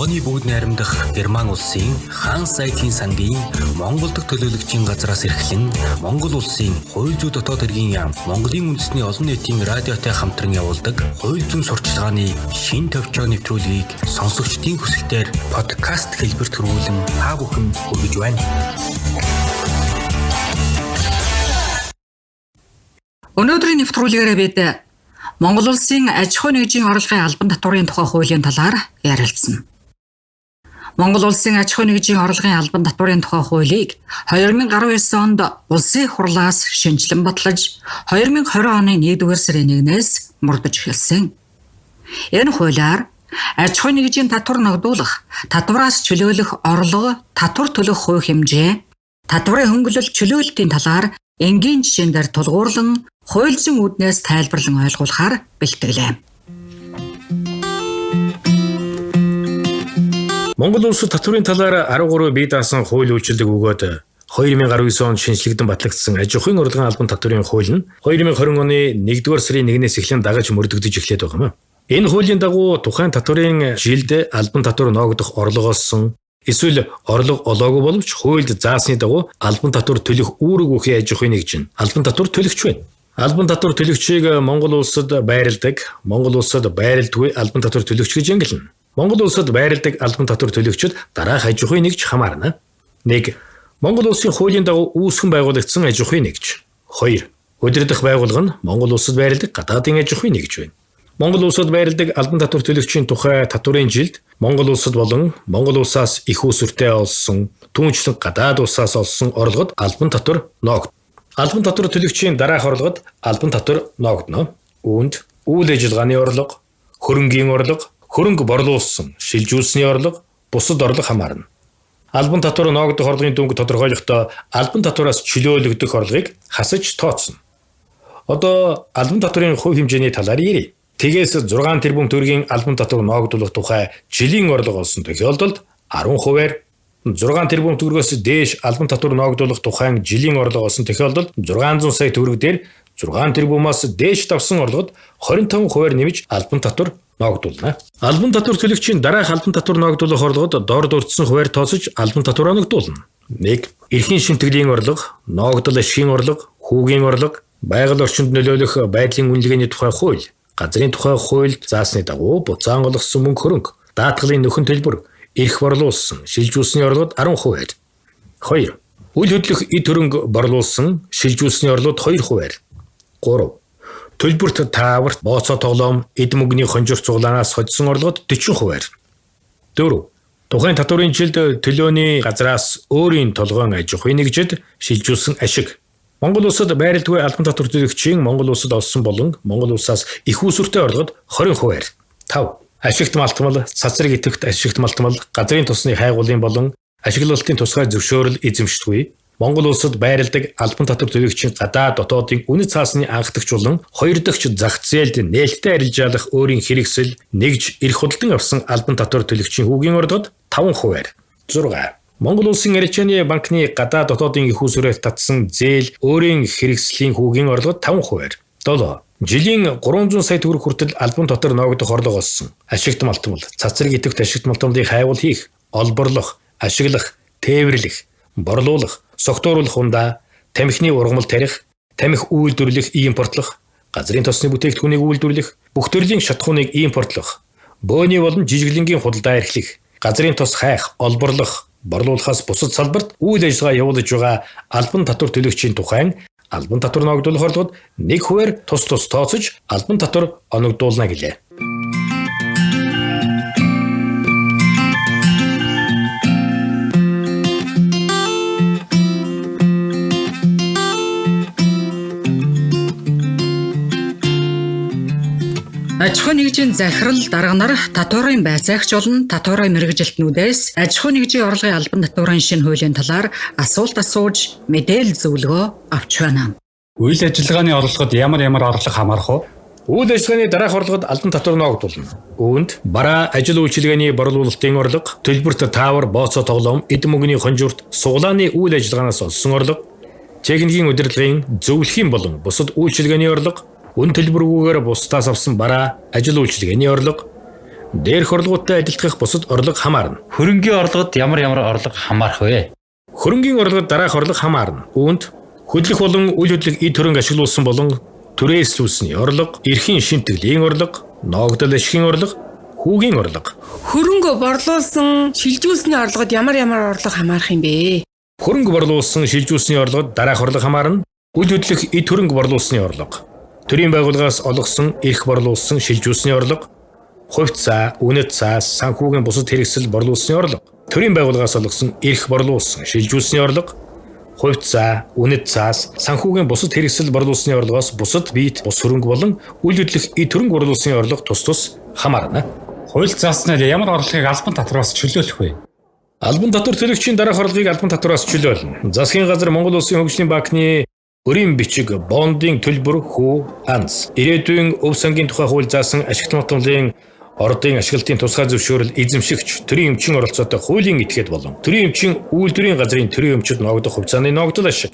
Бонны бүгд найрамдах Герман улсын Ханс Зайдлийн сангийн Монгол дахь төлөөлөгчийн газраас эрхлэн Монгол улсын хууль зүйн дотоод хэргийн яам Монголын үндэсний олон нийтийн радиотой хамтран явуулдаг хууль зүйн сурчлагын шин товчоо нэвтрүүлгийг сонсогчдын хүсэлтээр подкаст хэлбэрт хөрвүүлэн та бүхэнд хүргэж байна. Өнөөдрийн нэвтрүүлгээрээ бид Монгол улсын аж ахуйн нэгжийн орлогын албан татварын тухай хуулийн талаар ярилцсан. Монгол улсын аж ахуйн нэгжийн орлогын албан татварын тухай хуулийг 2019 онд улсын хурлаас шинэчлэн батлаж 2020 оны 1-р сарын 1-ээс мөрдөж эхэлсэн. Энэ хуулиар аж ахуйн нэгжийн татвар ногдуулах, татвараас чөлөөлөх орлого, татвар төлөх хувь хэмжээ, татварын хөнгөлөлт чөлөөлтийн талаар энгийн жишээн дээр тулгуурлан хууль зүйн үүднээс тайлбарлан ойлгуулахаар бэлтгэлээ. Монгол улсад татварын талаар 13 бие даасан хууль үйлчилдэг бөгөөд 2019 онд шинэчлэгдэн батлагдсан аж ахуйн орлогын албан татварын хууль нь 2020 оны 1-р сарын 1-ээс эхлэн дагаж мөрдөгдөж эхлээд байгаа юм. Энэ хуулийн дагуу тухайн татварын жилд албан татвар ноогдох орлого олсон эсвэл орлого олоогүй боловч хуульд заасны дагуу албан татвар төлөх үүрэг үхий аж ахуйн нэгж нь албан татвар төлөгч байна. Албан татвар төлөгчийг Монгол улсад байрладаг, Монгол улсад байрладгүй албан татвар төлөгч гэж ангилна. Монгол улсад байрладаг албан татвар төлөгчид дараах аж ахуйн нэгж хамаарна. 1. Монгол улсын хуулийн дагуу үүсгэн байгуулагдсан аж ахуйн нэгж. 2. Удирдах байгууллага нь Монгол улсад байрладаг гадаадын аж ахуйн нэгж байна. Монгол улсад байрладаг албан татвар төлөгчийн тухай татварын жилд Монгол улсад болон Монгол улсаас их усүртэй олсон, түүнчлэн гадаад улсаас олсон орлогод албан татвар ноогдно. Албан татвар төлөгчийн дараах орлогод албан татвар ноогдно. Үүнд үйл ажиллагааны орлого, хөрөнгийн орлого, хөрөнгө борлуулсан, шилжүүлсний орлого, бусад орлого хамаарна. Албан татвар ноогдох орлогын дүнг тодорхойлохдоо албан татвараас чөлөөлөгдөх орлогыг хасаж тооцно. Одоо албан татварын хувь хэмжээний талаар ярья. Тэгээс 6 тэрбум төгрөгийн албан татвар ноогдуулах тухай жилийн орлого олсон тохиолдолд 10%-аар 6 тэрбум төгрөгөөс дээш албан татвар ноогдуулах тухайн жилийн орлого олсон тохиолдолд 600 сая төгрөг дээр 6 тэрбумаас дээш давсан орлогод 25%-аар нэмж албан татвар ноогдуулна. Албан татвар төлөгчийн дараах албан татвар ноогдуулах орлогод дор дурдсан хувиар тооцож албан татвараа ногдуулна. 1. Эрхийн шимтгэлийн орлого, ноогдол ашигын орлого, хүүгийн орлого, байгаль орчинд нөлөөлөх байдлын үнэлгээний тухай хууль, газрын тухай хуульд заасны дагуу буцаан олгосон мөнгө хөрөнгө, даатгалын нөхөн төлбөр, эрх борлуулсан, шилжүүлсний орлогод 10%. 2. Үл хөдлөх эд хөрөнгө борлуулсан, шилжүүлсний орлогод 2%. 3. Төлбөрт тааварт бооцоо тоглоом, эд мөнгөний хонжир цуглаанаас хоцсон орлогод 40%. 4. Тухайн татварын жилд төлөөний газраас өөрийн толгойн аж ахуйн нэгжид шилжүүлсэн ашиг. Монгол улсад байрладгүй албан татвар төлөгчийн Монгол улсад олсон болон Монгол улсаас их усүртэй орлогод 20%. 5. Ашигт малтмал, цацраг идэвхт ашигт малтмал, газрын тусны хайгуулын болон ашиглалтын тусгай зөвшөөрөл эзэмшдэггүй. Монгол улсад байрладаг албан татвар төлөгчийн гадаад дотоодын үнэт цаасны анхдагч болон хоёр дахь зах зээлд нээлттэй арилжаалах өөрийн хэрэгсэл нэгж эрх худалдан авсан албан татвар төлөгчийн хүүгийн орлогод 5%. 6. Монгол улсын арилжааны банкны гадаад дотоодын их усүрээр татсан зээл өөрийн хэрэгслийн хүүгийн орлогод 5%. 7. Жилийн 300 сая төгрөг хүртэл албан татвар ноогдох орлого олсон. Ашигт малтмал, цацраг идэвхт ашигт малтмалыг хайвал хийх, олборлох, ашиглах, тээвэрлэх, борлуулах, согтууруулах ундаа, тамхины ургамал тарих, тамхи үйлдвэрлэх, импортлох, газрын тосны бүтээгдэхүүнийг үйлдвэрлэх, бүх төрлийн шатахууныг импортлох, бөөний болон жижиглэнгийн худалдаа эрхлэх, газрын тос хайх, олборлох, борлуулахаас бусад салбарт үйл ажиллагаа явуулж байгаа албан татвар төлөгчийн тухайн албан татвар ноогдуулах орлогод 1%-аар тус тус тооцож албан татвар оногдуулна гэлээ. Аж ахуйн нэгжийн захирал дарга нар татварын байцаагч болон татварын мэргэжилтнүүдээс аж ахуйн нэгжийн орлогын албан татварын шинэ хуулийн талаар асуулт асууж мэдээлэл зөвлөгөө авч байна. Үйл ажиллагааны орлогод ямар ямар орлого хамаарах вэ? Үйл ажиллагааны дараах орлогод албан татвар ноогдуулна. Үүнд бараа ажил үйлчилгээний борлуулалтын орлого, төлбөрт таавар, бооцоо тоглоом, эд мөнгөний хонжуурт, суглааны үйл ажиллагаанаас олсон орлого, техникийн удирдлагын зөвлөхийн болон бусад үйлчилгээний орлого, үн төлбөргүйгээр бусдаас авсан бараа, ажил үйлчилгээний орлого, Дээрх орлоготой адилтгах бусад орлого хамаарна. Хөрөнгийн орлогод ямар ямар орлого хамаарах вэ? Хөрөнгийн орлогод дараах орлого хамаарна. Үүнд хөдлөх болон үл хөдлөх эд хөрөнгө ашиглуулсан болон түрээслүүлсний орлого, эрхийн шинтгэлийн орлого, ноогдол ашигын орлого, хүүгийн орлого. Хөрөнгө борлуулсан, шилжүүлсний орлогод ямар ямар орлого хамаарах юм бэ? Хөрөнгө борлуулсан, шилжүүлсний орлогод дараах орлого хамаарна. Үл хөдлөх эд хөрөнгө борлуулсны орлого, төрийн байгууллагаас олгосон эрх борлуулсан, шилжүүлсний орлого, хувьцаа, үнэт цаас, санхүүгийн бусад хэрэгсэл борлуулсны орлого, төрийн байгууллагаас олгосон эрх борлуулсан, шилжүүлсний орлого, хувьцаа, үнэт цаас, санхүүгийн бусад хэрэгсэл борлуулсны орлогоос бусад биет, бус хөрөнгө болон үл хөдлөх эд хөрөнгө борлуулсны орлого тус тус хамаарна. Хууль зааснаар ямар орлогыг албан татвараас чөлөөлөх вэ? Албан татвар төлөгчийн дараах орлогыг албан татвараас чөлөөлнө. Засгийн газар Монгол Улсын хөгжлийн банкны өрийн бичиг, бондын төлбөр, хүү, анц. Ирээдүйн өв сангийн тухай хууль заасан ашигт матгалын ордын ашиглалтын тусгай зөвшөөрөл эзэмшигч төрийн эмчийн оролцоотой хуулийн этгээд болон төрийн эмчийн үйлдвэрийн газрын төрийн эмчид ноогдох хувьцааны ноогдол ашиг.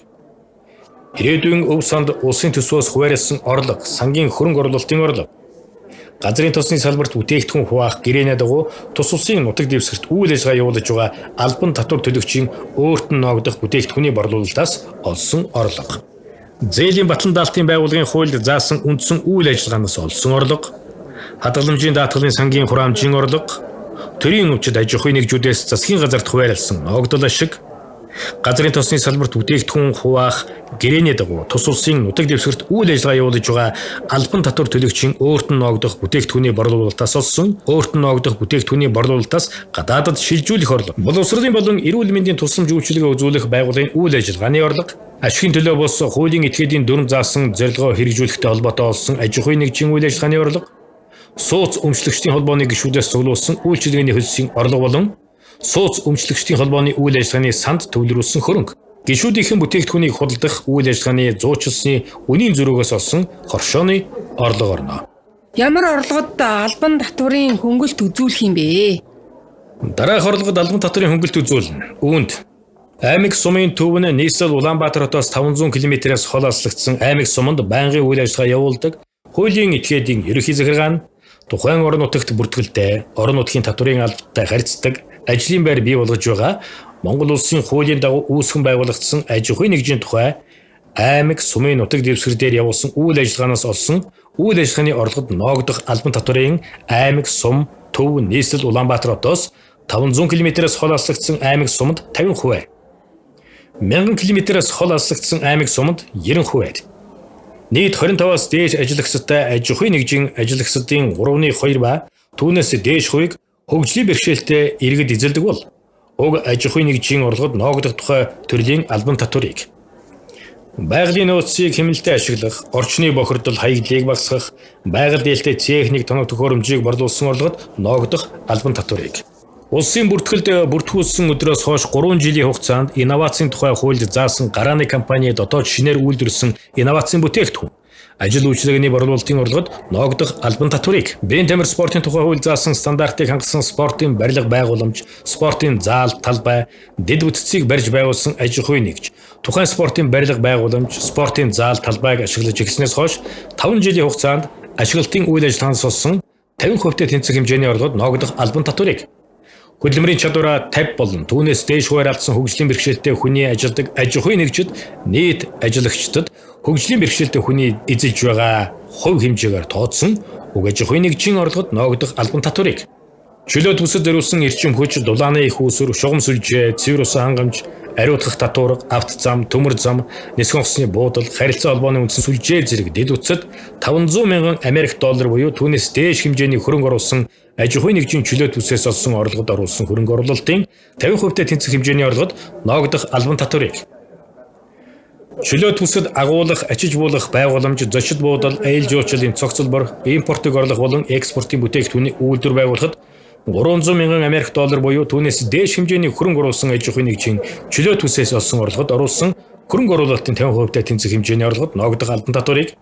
Ирээдүйн өв санд улсын төсвөөс хуваарласан орлого, сангийн хөрөнгө оруулалтын орлого. Газрын тосны салбарт бүтээгдэхүүн хуваах гэрээний дагуу тус улсын нутаг дэвсгэрт үйл ажиллагаа явуулж байгаа албан татвар төлөгчийн өөрт нь ноогдох бүтээгдэхүүний борлуулалтаас олсон орлого. Зээлийн батлан даалтын байгууллагын хуульд заасан үндсэн үйл ажиллагаанаас олсон орлого, хадгаламжийн даатгалын сангийн хураамжийн орлого, төрийн өвчд аж ахуйн нэгжүүдээс засгийн газарт хуваарласан ноогдол ашиг, газрын тосны салбарт бүтээгдэхүүн хуваах гэрээний дагуу тус улсын нутаг дэвсгэрт үйл ажиллагаа явуулж байгаа албан татвар төлөгчийн өөрт нь ноогдох бүтээгдэхүүний борлуулалтаас олсон өөрт нь ноогдох бүтээгдэхүүний борлуулалтаас гадаадад шилжүүлэх орлого, боловсролын болон эрүүл мэндийн тусламж үйлчилгээ үзүүлэх байгууллагын үйл ажиллагааны орлого, ашигын төлөө бус хуулийн этгээдийн дүрм заасан зорилгоо хэрэгжүүлэхтэй холбоотой олсон аж ахуйн нэгжийн үйл ажиллагааны орлого, сууц өмчлөгчдийн холбооны гишүүдээс цуглуулсан үйлчилгээний хөлсийн орлого болон сууц өмчлөгчдийн холбооны үйл ажиллагааны санд төвлөрүүлсэн хөрөнгө. Гишүүдийнхэн бүтээгдэхүүнийг худалдах үйл ажиллагааны зуучлсны үнийн зөрүүгөөс олсон хоршооны орлого орно. Ямар орлогод албан татварын хөнгөлт үзүүлэх юм бэ? Дараах орлогод албан татварын хөнгөлт үзүүлнэ. Үүнд аймаг сумын төв нь нийслэл Улаанбаатар хотоос 500 км-ээс хол алслагдсан аймаг суманд байнгын үйл ажиллагаа явуулдаг хуулийн этгээдийн ерөнхий захиргаа нь тухайн орон нутагт бүртгэлтэй орон нутгийн татварын албатай харьцдаг ажлын байр бий болгож байгаа Монгол улсын хуулийн дагуу үүсгэн байгуулагдсан аж ахуйн нэгжийн тухай аймаг сумын нутаг дэвсгэр дээр явуулсан үйл ажиллагаанаас олсон үйл ажиллагааны орлогод ноогдох албан татварын аймаг сум төв нийслэл Улаанбаатар хотоос 500 км-ээс хол алслагдсан аймаг суманд 50%, 1000 км-ээс хол алслагдсан аймаг суманд 90%. Нийт 25-аас дээш ажиллагчтай аж ахуйн нэгжийн ажиллагчдын 3.2 ба түүнээс дээш хувийг хөгжлийн бэрхшээлтэй иргэд эзэлдэг бол уг аж ахуйн нэгжийн орлогод ноогдох тухай төрлийн албан татварыг байгалийн нөөцийг хэмнэлтэд ашиглах, орчны бохирдол хаягдлыг багасгах, байгаль дээлтэй техник тоног төхөөрөмжийг борлуулсан орлогод ноогдох албан татварыг улсын бүртгэлд бүртгүүлсэн өдрөөс хойш 3 жилийн хугацаанд инновацийн тухай хуульд заасан гарааны компани дотоод шинээр үйлдвэрлэсэн инновацийн бүтээгдэхүүн ажил үйлчилгээний борлуулалтын орлогод ноогдох албан татварыг бие тамир спортын тухай хууль заасан стандартыг хангасан спортын барилга байгууламж, спортын заал, талбай, дэд бүтцийг барьж байгуулсан аж ахуйн нэгж, тухайн спортын барилга байгууламж, спортын заал, талбайг ашиглаж эхэлснээс хойш 5 жилийн хугацаанд ашиглалтын үйл ажиллагаанаас олсон 50% тэнцэх хэмжээний орлогод ноогдох албан татварыг хөдөлмөрийн чадвараа 50 болон түүнээс дээш хувиар алдсан хөгжлийн бэрхшээлтэй хүний ажилдаг аж ахуйн нэгжид нийт ажиллагчдад хөгжлийн бэрхшээлтэй хүний эзэлж байгаа хувь хэмжээгээр тооцсон уг аж ахуйн нэгжийн орлогод ноогдох албан татварыг чөлөө төсөд зориулсан эрчим хүч, дулааны их үүсвэр, шугам сүлжээ, цэвэр усан хангамж, ариутгах татвар, авто зам, төмөр зам, нисгэн онгоцны буудал, харилцаа холбооны үндсэн сүлжээ зэрэг дэд үтсэд 500 мянган Америк доллар буюу түүнээс дээш хэмжээний хөрөнгө оруулсан аж ахуйн нэгжийн чөлөө төсөөс олсон орлогод оруулсан хөрөнгө оруулалтын 50% тэнцэх хэмжээний орлогод ноогдох албан татварыг чөлөө төсөд агуулах, ачиж буулгах байгууламж, зочид буудал, аялал жуулчлалын цогцлбор, импортыг орлох болон экспортын бүтээгдэхүүний үйлдвэр байгуулахад 300 мянган Америк доллар буюу түүнээс дээш хэмжээний хөрөнгө оруулсан аж ахуйн нэгжийн чөлөө төсөөс олсон орлогод оруулсан хөрөнгө оруулалтын 50% тэнцэх хэмжээний орлогод ноогдох албан татварыг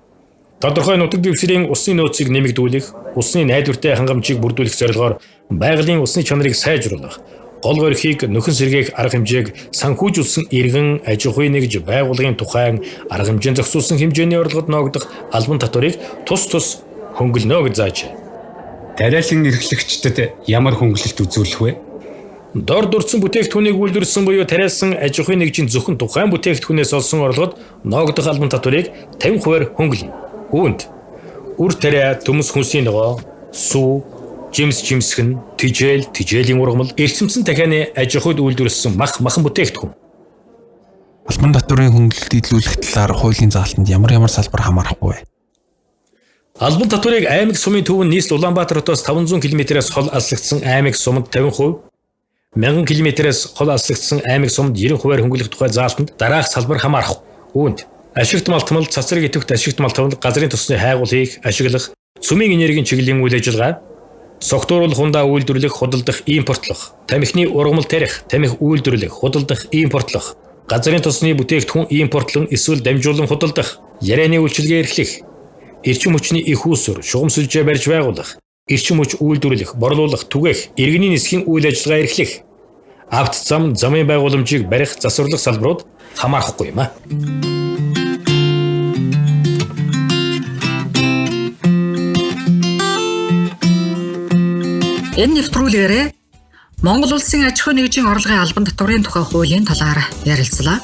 тодорхой нутаг дэвсгэрийн усны нөөцийг нэмэгдүүлэх, усны найдвартай хангамжийг бүрдүүлэх зорилгоор байгалийн усны чанарыг сайжруулах, гол горхийг нөхөн сэргээх арга хэмжээг санхүүжүүлсэн иргэн аж ахуйн нэгж байгууллагын тухайн арга хэмжээнд зохицуулсан хэмжээний орлогод ноогдох албан татварыг тус тус хөнгөлнө гэж заажээ. Тариалан эрхлэгчдэд ямар хөнгөлөлт үзүүлэх вэ? Дор дурдсан бүтээгдэхүүнийг үйлдвэрлэсэн буюу тариалсан аж ахуйн нэгжийн зөвхөн тухайн бүтээгдэхүүнээс олсон орлогод ноогдох албан татварыг 50%-аар хөнгөлнө. Үүнд үр тариа, төмөс хүнсийн ногоо, сүү, жимс жимсгэн, тижэл, тижээлийн ургамал, эрчимсэн дахианы аж ахуйд үйлдвэрлэсэн мах, махан бүтээгдэхүүн. Албан татварын хөнгөлөлт нийлүүлэх талаар хуулийн заалтанд ямар ямар салбар хамаарахгүй вэ? Албан татварыг аймаг сумын төв нь нийслэл Улаанбаатар хотоос 500 км-ээс хол алслагдсан аймаг суманд 50%, 1000 км-ээс хол алслагдсан аймаг суманд 90%-аар хөнгөлөх тухай заалтанд дараах салбар хамаарах. Үүнд ашигт малтмал, цацраг идэвхт ашигт малтмал, газрын тосны хайгуул хийх, ашиглах, цөмийн энергийн чиглэлийн үйл ажиллагаа, согтууруулах хундаа үйлдвэрлэх, худалдах, импортлох, тамхины ургамал тарих, тамхи үйлдвэрлэх, худалдах, импортлох, газрын тосны бүтээгдэхүүн импортлон эсвэл дамжуулан худалдах, ярианы үйлчилгээ эрхлэх, эрчим хүчний их үүсвэр, шугам сүлжээ барьж байгуулах, эрчим хүч үйлдвэрлэх, борлуулах, түгээх, иргэний нисхийн үйл ажиллагаа эрхлэх, авто зам, замын байгууламжийг барих, засварлах салбарууд хамаарахгүй юм а. Энэ нэвтрүүлгээрээ Монгол улсын аж ахуйн нэгжийн орлогын албан татварын тухай хуулийн талаар ярилцлаа.